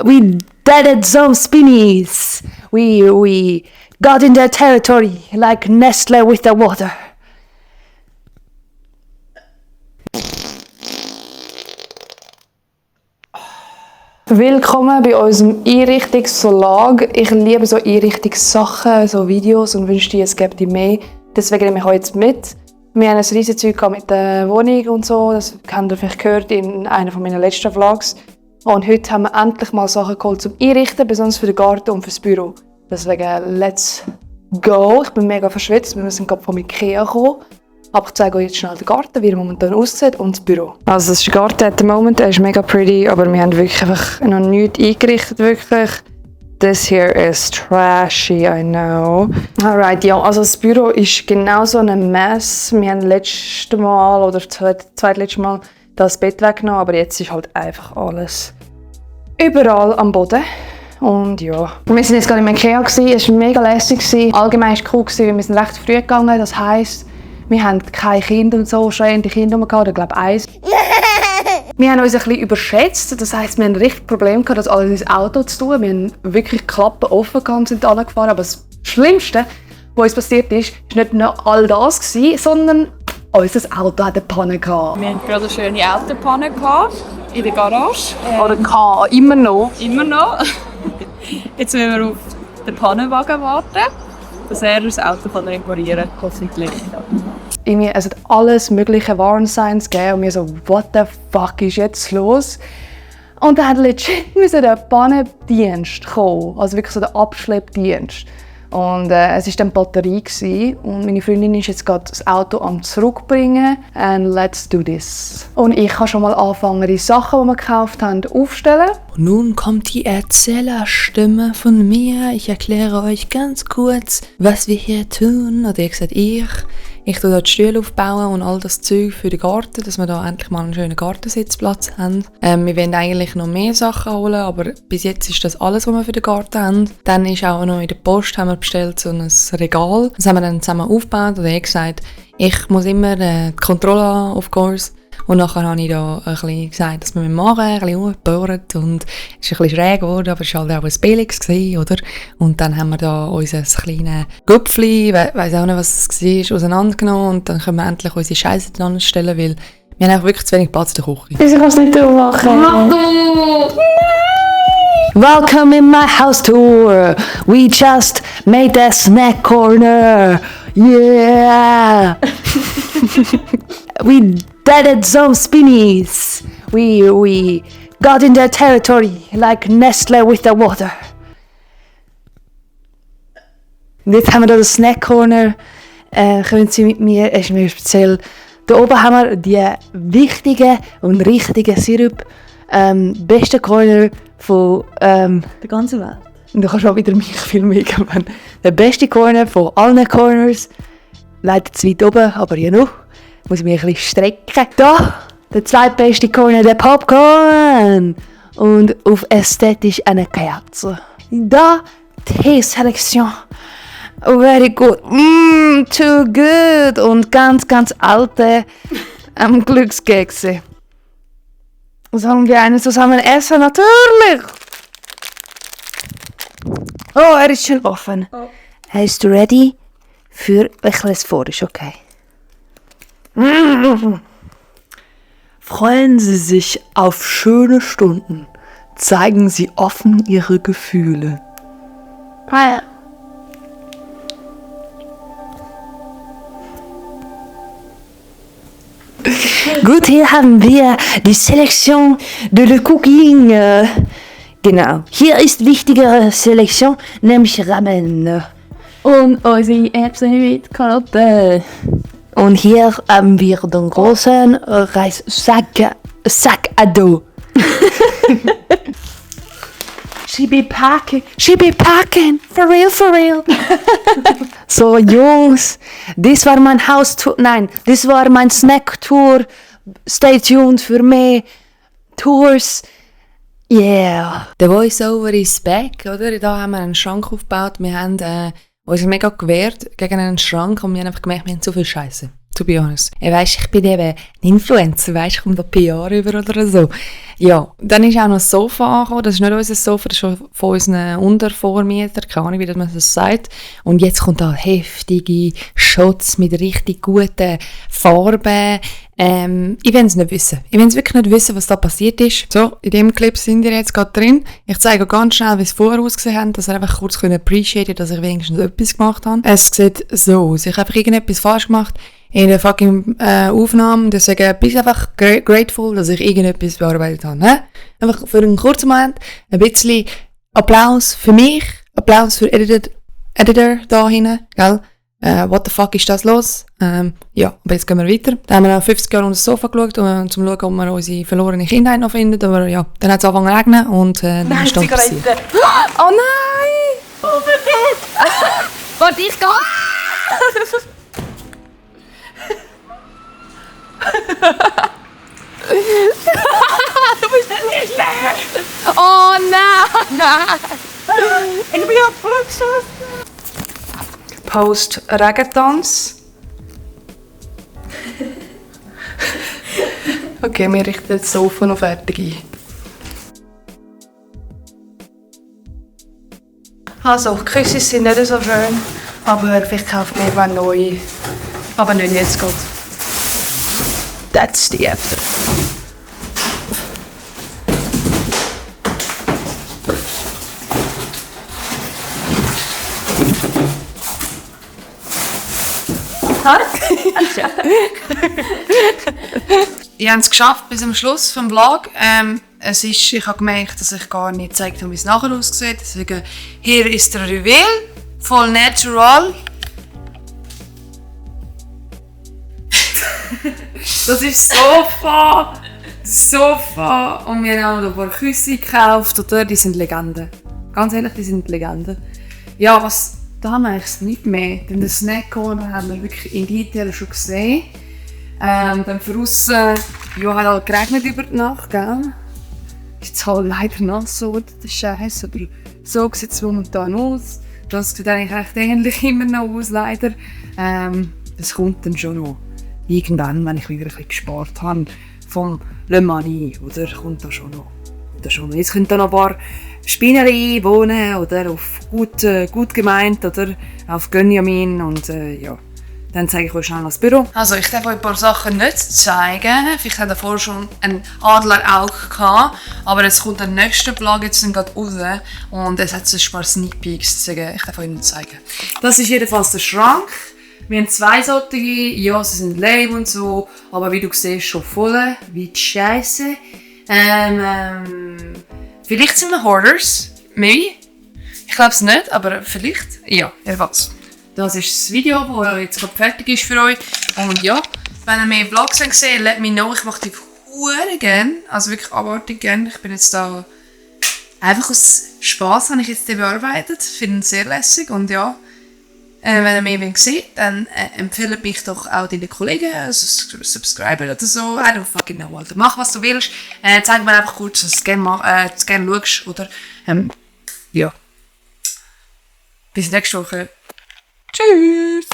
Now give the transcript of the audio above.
We deaded some spinnies. We got in their territory like Nestle with the water. Willkommen bei unserem Einrichtungsverlag. Ich liebe so Einrichtungssachen, so Videos und wünschte, es gäbe mehr. Deswegen nehme ich euch jetzt mit. Wir haben ein riesiges Zeug mit der Wohnung und so. Das habt ihr vielleicht gehört in einer meiner letzten Vlogs. Und heute haben wir endlich mal Sachen geholt zum Einrichten, besonders für den Garten und fürs Büro. Deswegen, let's go. Ich bin mega verschwitzt, wir sind gerade von Ikea gekommen. Aber ich zeige euch jetzt schnell den Garten, wie er momentan aussieht, und das Büro. Also das ist der Garten at the moment, er ist mega pretty, aber wir haben wirklich einfach noch nichts eingerichtet, wirklich. This here is trashy, I know. Alright, ja, also das Büro ist genau so ein Mess. Wir haben letztes Mal oder zweitletztes Mal das Bett weggenommen, aber jetzt ist halt einfach alles überall am Boden. Und ja, wir sind jetzt gerade im Ikea gewesen, es war mega lässig gewesen. Allgemein war es cool gewesen, wir sind recht früh gegangen, das heisst, wir haben keine Kinder und so, schreiende Kinder gehabt, ich glaube eins. Wir haben uns ein bisschen überschätzt, das heisst, wir haben richtig Probleme gehabt, das alles ins Auto zu tun. Wir haben wirklich Klappen offen gehabt und sind alle gefahren, aber das Schlimmste, was uns passiert ist nicht nur all das gewesen, sondern unser Auto hatte eine Panne gehabt. Wir hatten gerade eine schöne Autopanne in der Garage. Oder gehabt, immer noch. Immer noch. Jetzt müssen wir auf den Pannenwagen warten, dass er das Auto reparieren kann, hoffentlich. Es hat alles mögliche Warnsigns gegeben und wir so, what the fuck ist jetzt los? Und dann hat legit der Pannendienst kommen, also wirklich so der Abschleppdienst. Und es war dann die Batterie gewesen. Und meine Freundin ist jetzt gerade das Auto am zurückbringen. And let's do this. Und ich kann schon mal anfangen, die Sachen, die wir gekauft haben, aufstellen. Und nun kommt die Erzählerstimme von mir. Ich erkläre euch ganz kurz, was wir hier tun. Oder ihr gesagt, ich tue hier die Stühle aufbauen und all das Zeug für den Garten, dass wir da endlich mal einen schönen Gartensitzplatz haben. Wir wollen eigentlich noch mehr Sachen holen, aber bis jetzt ist das alles, was wir für den Garten haben. Dann ist auch noch in der Post haben wir bestellt so ein Regal. Das haben wir dann zusammen aufgebaut. Oder ich gesagt, ich muss immer die Kontrolle haben, of course. Und nachher habe ich da ein bisschen gesagt, dass wir machen, ein bisschen umgebohrt und es ist ein bisschen schräg geworden, aber es war halt auch ein Billiges gewesen, oder? Und dann haben wir da unser kleines Gupfli, weiss auch nicht, was es war, auseinandergenommen und dann können wir endlich unsere Scheiße dran stellen, weil wir haben einfach wirklich zu wenig Platz in der Küche. Wieso kannst du nicht machen? Mach du! Welcome in my house tour. We just made a snack corner. Yeah. We deaded some spinnies. We got in their territory like Nestle with the water. Und jetzt haben wir hier den Snack Corner. Können Sie mit mir, es ist mir speziell. Da oben haben wir die wichtigen und richtigen Sirup. Beste Corner von Der ganzen Welt. und du kannst auch wieder mich viel mehr geben. Der beste Corner von allen Corners. Leider zu weit oben, aber ja noch. Muss ich mich ein bisschen strecken. Da, der zweitbeste Corner, der Popcorn. Und auf ästhetisch eine Kerze. Da, Tee-Selektion. Very good. Too good. Und ganz, ganz alte Glückskekse. Sollen wir einen zusammen essen? Natürlich! Oh, er ist schon offen. Oh. Bist du ready für ein kleines Vorisch, okay? Freuen Sie sich auf schöne Stunden. Zeigen Sie offen Ihre Gefühle. Ja. Gut, hier haben wir die Selektion de le Cooking. Genau, hier ist wichtige Selektion, nämlich Ramen. Und unsere Erbsen mit Karotten. Und hier haben wir den großen Reissack à dos. She be packing, for real. So, Jungs, das war mein Haustour, nein, das war mein Snack-Tour. Stay tuned für mehr Tours. Yeah. Der Voice-Over ist back, oder? Da haben wir einen Schrank aufgebaut. Wir haben uns mega gewehrt gegen einen Schrank und wir haben einfach gemerkt, wir haben zu viel Scheiße. to be honest. Weisst, ich bin eben ein Influencer, weisst, ich komme da PR über oder so. Ja, dann ist auch noch das Sofa angekommen, das ist nicht unser Sofa, das ist schon von unseren Untervormietern, keine Ahnung, wie man das sagt. Und jetzt kommt da heftige Shots mit richtig guten Farben. Ich will es nicht wissen. Ich will es wirklich nicht wissen, was da passiert ist. So, in dem Clip sind wir jetzt gerade drin. Ich zeige ganz schnell, wie es vorher ausgesehen hat, dass ihr einfach kurz appreciaten, dass ich wenigstens etwas gemacht habe. Es sieht so aus. Ich habe einfach irgendetwas falsch gemacht in der fucking Aufnahme. Deswegen bin ich einfach grateful, dass ich irgendetwas bearbeitet habe. Ne? Einfach für einen kurzen Moment ein bisschen Applaus für mich, Applaus für Editor da hinten, gell? What the fuck ist das los? Ja, aber jetzt gehen wir weiter. Dann haben wir noch 50 Jahre unter das Sofa geschaut, um zu schauen, ob wir unsere verlorene Kindheit noch finden. Aber ja, dann hat es angefangen zu regnen und dann ist das passiert. Oh nein! Warte, ich gehe! Du bist nicht schlecht! Oh nein! Ich bin abgeschossen! Post-Regentanz. Okay, wir richten das Sofa noch fertig ein. Also, die Küsse sind nicht so schön, aber vielleicht kauft mir mal neue. Aber nicht jetzt gerade. That's the after. Ich habe es geschafft bis zum Schluss vom Vlog. Ich habe gemerkt, dass ich gar nicht gezeigt habe, wie es nachher aussieht. Deswegen, hier ist der Reveal. Voll natural. Das ist Sofa. Sofa. Und wir haben noch ein paar Küsse gekauft. Oder? Die sind Legenden. Ganz ehrlich, die sind Legenden. Ja, was... Da haben wir eigentlich nicht mehr. Denn den Snack-Corner haben wir wirklich in Detail schon gesehen. Dann von aussen, ja, hat halt geregnet über die Nacht, gell? Ist halt leider nass so, der Scheiß. Aber so sieht es momentan aus. Das sieht eigentlich recht ähnlich immer noch aus, leider. Das kommt dann schon noch. Irgendwann, wenn ich wieder ein bisschen gespart habe vom Le Mani, oder? Kommt da schon noch. Jetzt können da noch ein paar Spinnerei wohnen, oder? Auf gut gemeint, oder? Auf Gönjamin und ja. Dann zeige ich euch schnell das Büro. Also ich darf euch ein paar Sachen nicht zeigen. Vielleicht habt ihr vorher schon ein Adlerauge gehabt. Aber es kommt der nächste Vlog jetzt gerade raus. Und es hat so ein paar Sneak Peeks. Deswegen, ich darf euch nicht zeigen. Das ist jedenfalls der Schrank. Wir haben 2 solche. Ja, sie sind lame und so. Aber wie du siehst, schon voll. Wie die Scheisse. Vielleicht sind wir Hoarders. Maybe. Ich glaube es nicht, aber vielleicht. Ja, jedenfalls. Das ist das Video, das jetzt gerade fertig ist für euch. Und ja, wenn ihr mehr Vlogs seht, let me know. Ich mache die verdammt gerne. Also wirklich abartig gerne. Ich bin jetzt da... Einfach aus Spass habe ich jetzt die bearbeitet. Finde es sehr lässig. Und ja, wenn ihr mehr seht, dann empfehle mich doch auch deinen Kollegen, also subscriben oder so. I don't fucking know, Alter. Mach, was du willst. Zeig mir einfach kurz, dass du es gerne schaust. Oder, ja. Bis nächste Woche. Tschüss!